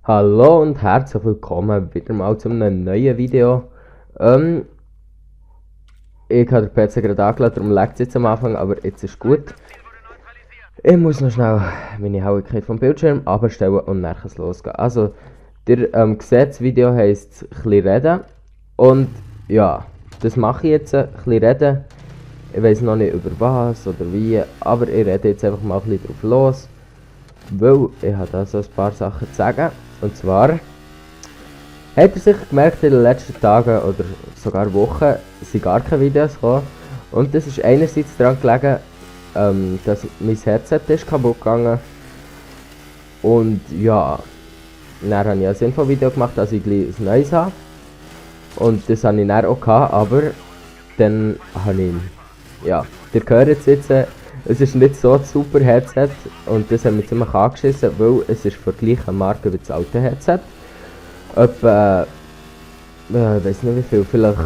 Hallo und herzlich willkommen wieder mal zu einem neuen Video. Ähm, Ich habe den PC gerade angeladen, darum lag es jetzt am Anfang, aber jetzt ist gut. Ich muss noch schnell meine Helligkeit vom Bildschirm abstellen und dann kann es losgehen. Also, der seht, das Video heisst «Ein bisschen reden». Und ja, das mache ich jetzt, ein bisschen reden. Ich weiß noch nicht über was oder wie, aber ich rede jetzt einfach mal ein bisschen drauf los. Weil ich habe da so ein paar Sachen zu sagen. Und zwar... Habt ihr sicher gemerkt, in den letzten Tagen oder sogar Wochen sind gar keine Videos gekommen. Und das ist einerseits daran gelegen, dass mein Headset ist kaputt gegangen. Und ja, dann habe ich ein Info-Video gemacht, dass ich gleich ein neues habe. Und das habe ich dann auch gehabt, aber dann habe ich, ja, ihr hört es jetzt, es ist nicht so ein super Headset und das hat mich ziemlich angeschissen, weil es ist von der gleichen Marke wie das alte Headset. Etwa, weiß nicht wie viel, vielleicht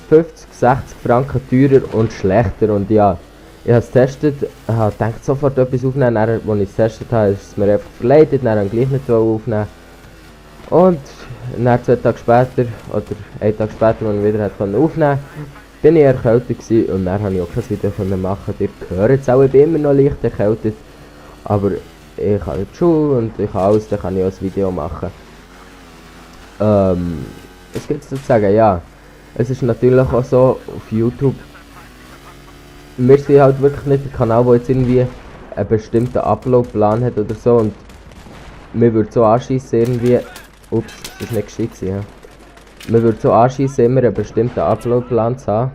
50, 60 Franken teurer und schlechter. Und ja, ich habe es getestet, habe gedacht sofort etwas aufnehmen, dann, als ich es getestet habe, ist es mir einfach verleitet, dann habe ich gleich nicht aufnehmen. Und dann 2 Tage später, oder 1 Tag später, als ich wieder aufnehmen konnte, bin ich erkältet gewesen und dann habe ich auch kein Video machen. Ihr hört es auch, ich bin immer noch leicht erkältet, aber ich habe die Schule und ich habe alles, dann kann ich auch ein Video machen. Was gibt es zu sagen? Ja, es ist natürlich auch so, auf YouTube, wir sind halt wirklich nicht der Kanal, der jetzt irgendwie einen bestimmten Upload-Plan hat oder so und mir würde so anschießen irgendwie, ups, das ist nicht gescheit gewesen, ja. Mir würde so anschießen, immer einen bestimmten Upload-Plan zu haben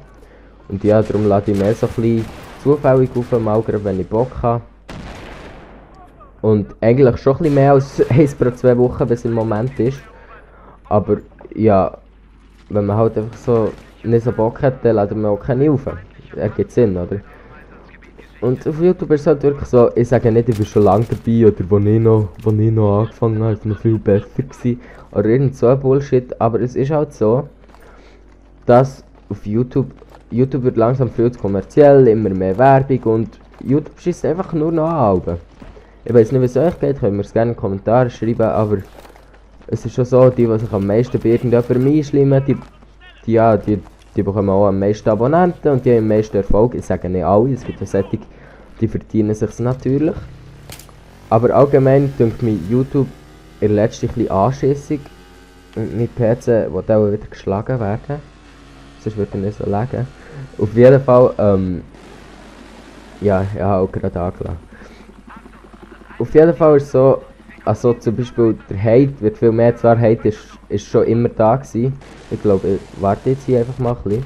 und ja, darum lade ich mehr so ein bisschen zufällig auf, mal gerade wenn ich Bock habe. Und eigentlich schon ein bisschen mehr als 1 pro 2 Wochen, wie es im Moment ist. Aber ja, wenn man halt einfach so nicht so Bock hat, dann laden wir auch keine auf. Ergibt Sinn, oder? Und auf YouTube ist es halt wirklich so, ich sage nicht, ich bin schon lange dabei oder wo ich noch angefangen habe, ist noch viel besser gewesen. Oder irgend so ein Bullshit. Aber es ist halt so, dass auf YouTube wird langsam viel zu kommerziell, immer mehr Werbung und YouTube schießt einfach nur noch an. Ich weiß nicht, wie es euch geht, könnt ihr es gerne in die Kommentare schreiben, aber es ist schon so, die sich am meisten bei irgendjemandem einschleimen, die bekommen auch am meisten Abonnenten und die haben am meisten Erfolg. Ich sage nicht alle, es gibt auch solche, die verdienen sich natürlich. Aber allgemein denkt mir YouTube in letzter Zeit ein bisschen anschissig und mein PC will auch wieder geschlagen werden. Sonst würde er nicht so liegen. Auf jeden Fall, ja, ich habe auch gerade angelassen. Auf jeden Fall ist es so, also zum Beispiel der Hate wird viel mehr, zwar Hate ist schon immer da gewesen. Ich glaube, ich warte jetzt hier einfach mal ein bisschen.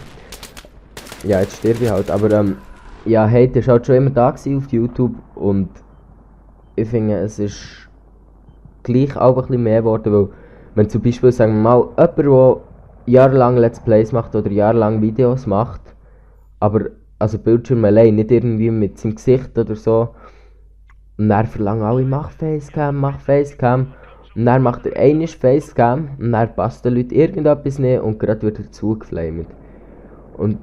Ja, jetzt sterbe ich halt, aber ja, Hate ist halt schon immer da gewesen auf YouTube und ich finde, es ist gleich auch ein bisschen mehr geworden, weil wenn zum Beispiel, sagen wir mal, jemand, der jahrelang Let's Plays macht oder jahrelang Videos macht, aber also Bildschirm allein, nicht irgendwie mit seinem Gesicht oder so, und dann verlangen alle, mach Facecam, mach Facecam. Und dann macht er einmal Facecam und dann passt den Leuten irgendetwas nicht und gerade wird er zugeflamed. Und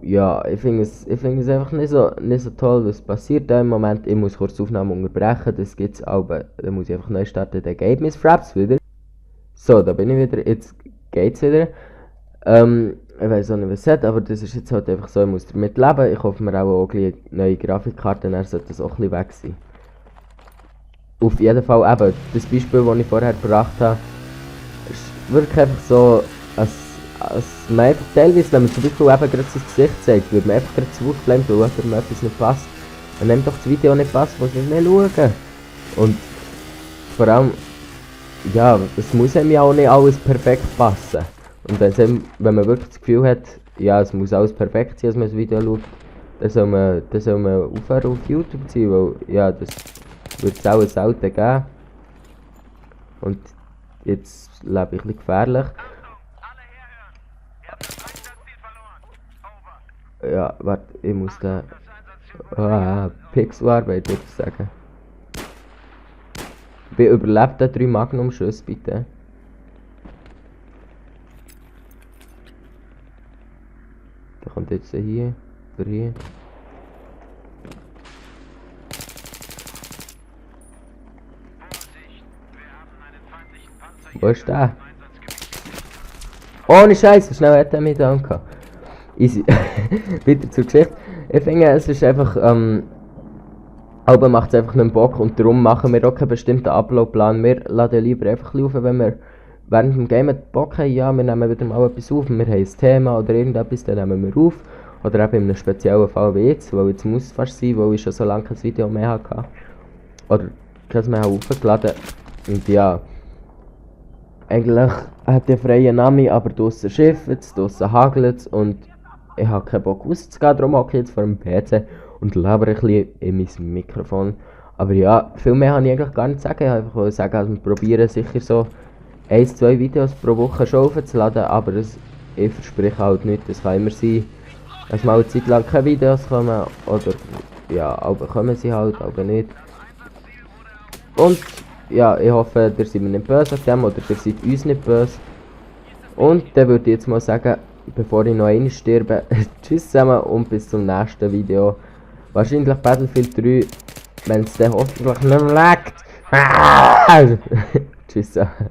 ja, ich finde es einfach nicht so toll, was passiert da im Moment. Ich muss kurz die Aufnahme unterbrechen, das gibt's aber, dann muss ich einfach neu starten, dann geht mein Fraps wieder. So, da bin ich wieder, jetzt geht's wieder. Ich weiß auch nicht, was es hat, aber das ist jetzt halt einfach so, ich muss damit leben. Ich hoffe mir auch gleich neue Grafikkarten, dann sollte das auch ein bisschen weg sein. Auf jeden Fall eben, das Beispiel, das ich vorher gebracht habe, ist wirklich einfach so, als man einfach teilweise, wenn man zum Beispiel eben gerade sein Gesicht zeigt, wird man einfach gerade zugeflammt, weil jemandem etwas nicht passt. Und wenn doch das Video nicht passt, muss man nicht schauen. Und vor allem, ja, es muss einem ja auch nicht alles perfekt passen. Und wenn man wirklich das Gefühl hat, ja, es muss alles perfekt sein, als man das Video schaut, dann soll man aufhören auf YouTube zu sein, weil, ja, das wird es auch selten geben. Und jetzt lebe ich ein bisschen gefährlich. Ja, warte, ich muss da... Pixelarbeit würde ich sagen. Wer überlebt den 3 Magnum-Schüsse, bitte? Der kommt jetzt hier, oder hier. Wo ist der? Ohne Scheiße, schnell hat er mich da gehabt. Easy. Weiter zur Geschichte. Ich finde, es ist einfach, aber macht es einfach nicht Bock und darum machen wir auch keinen bestimmten Upload-Plan. Wir laden lieber einfach laufen, wenn wir während dem Game Bock haben, ja, wir nehmen wieder mal etwas auf, wir haben ein Thema oder irgendetwas, dann nehmen wir auf. Oder eben in einem speziellen Fall wie jetzt, weil jetzt muss es fast sein, weil ich schon so lange kein Video mehr hatte. Oder keins mehr aufgeladen. Und ja, eigentlich hat der freie Nami, aber draussen schifft es, draussen hagelt es und ich habe keinen Bock rauszugehen, darum hocke ich jetzt vor dem PC und labere ein bisschen in mein Mikrofon. Aber ja, viel mehr habe ich eigentlich gar nicht zu sagen. Ich wollte einfach sagen, also wir probieren sicher so 1-2 Videos pro Woche schon aufzuladen, aber ich verspreche halt nicht, das kann immer sein, dass mal eine Zeit lang keine Videos kommen oder ja, aber kommen sie halt, aber nicht. Und ja, ich hoffe, ihr seid mir nicht böse auf dem oder ihr seid uns nicht böse. Und dann würde ich jetzt mal sagen, bevor ich noch einmal sterbe, tschüss zusammen und bis zum nächsten Video. Wahrscheinlich Battlefield 3, wenn es dann hoffentlich nicht mehr leckt. Tschüss zusammen.